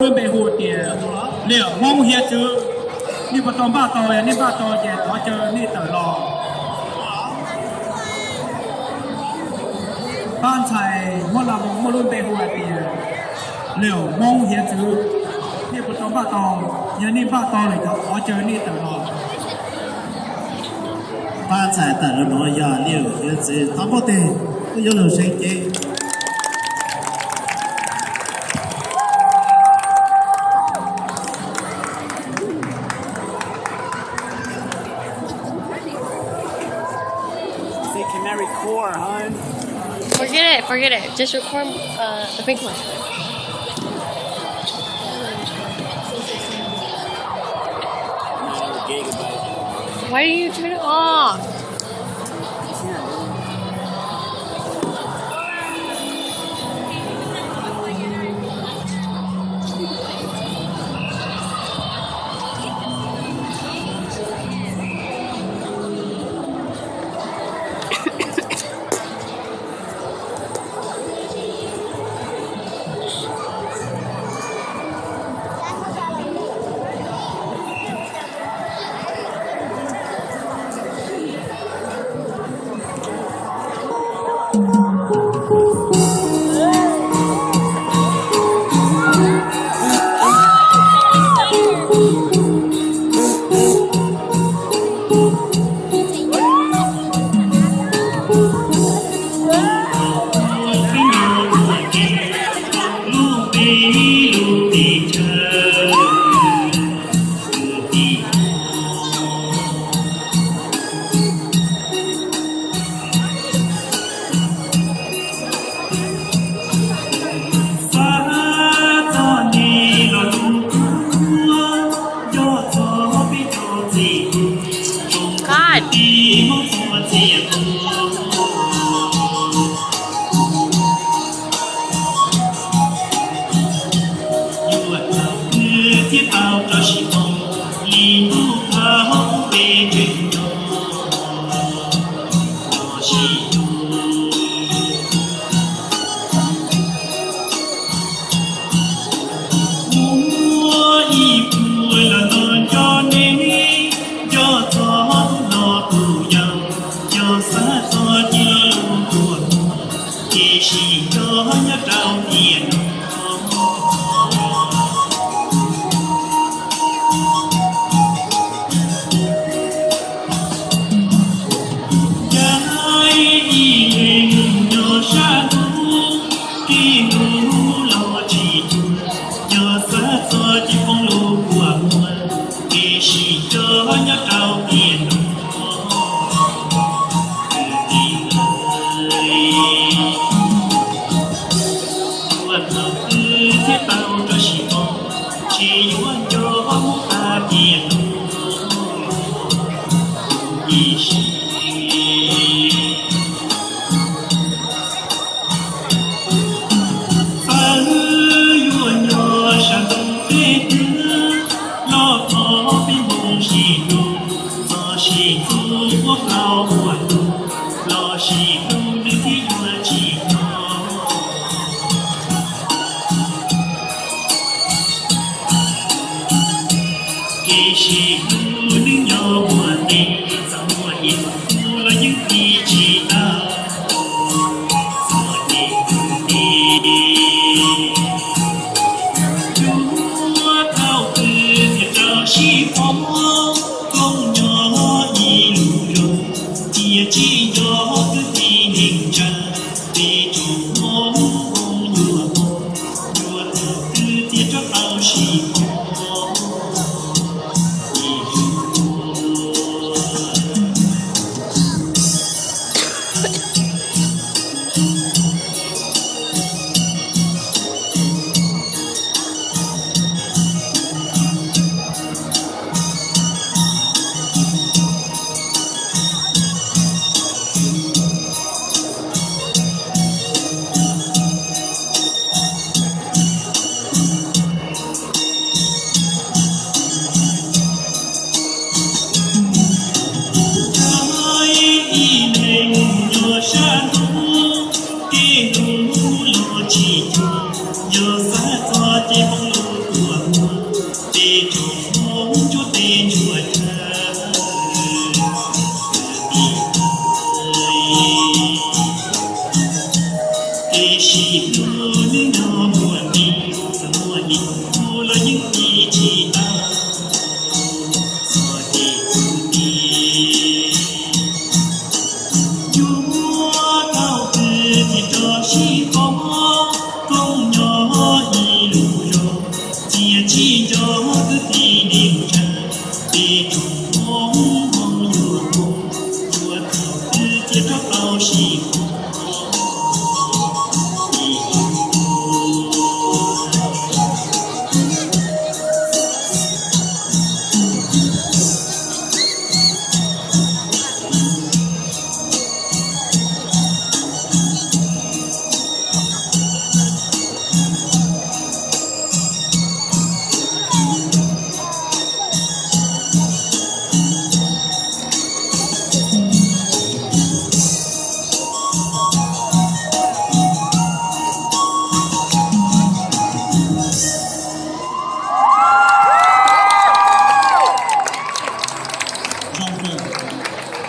lub npe hu tias Liam Hmoob Hiav Txwv. Nej puas tau npaj tau? Yog nej npaj tau ces thov caw nej tawm los. Pab ntxhais Hmoob Laj Voos muaj lub npe hu hais tias Liam Hmoob Hiav Txwv. Nej puas tau npaj tau? Yog nej npaj tau lawm ces thov caw nej tawm los. Pab ntxhais tawm los no yog Liam Hiav Txwv, thov npaj tes, kuj yuav lug seev cev. They can record, huh? Forget it, forget it. Just record uh, the pink one. Why do you turn it off?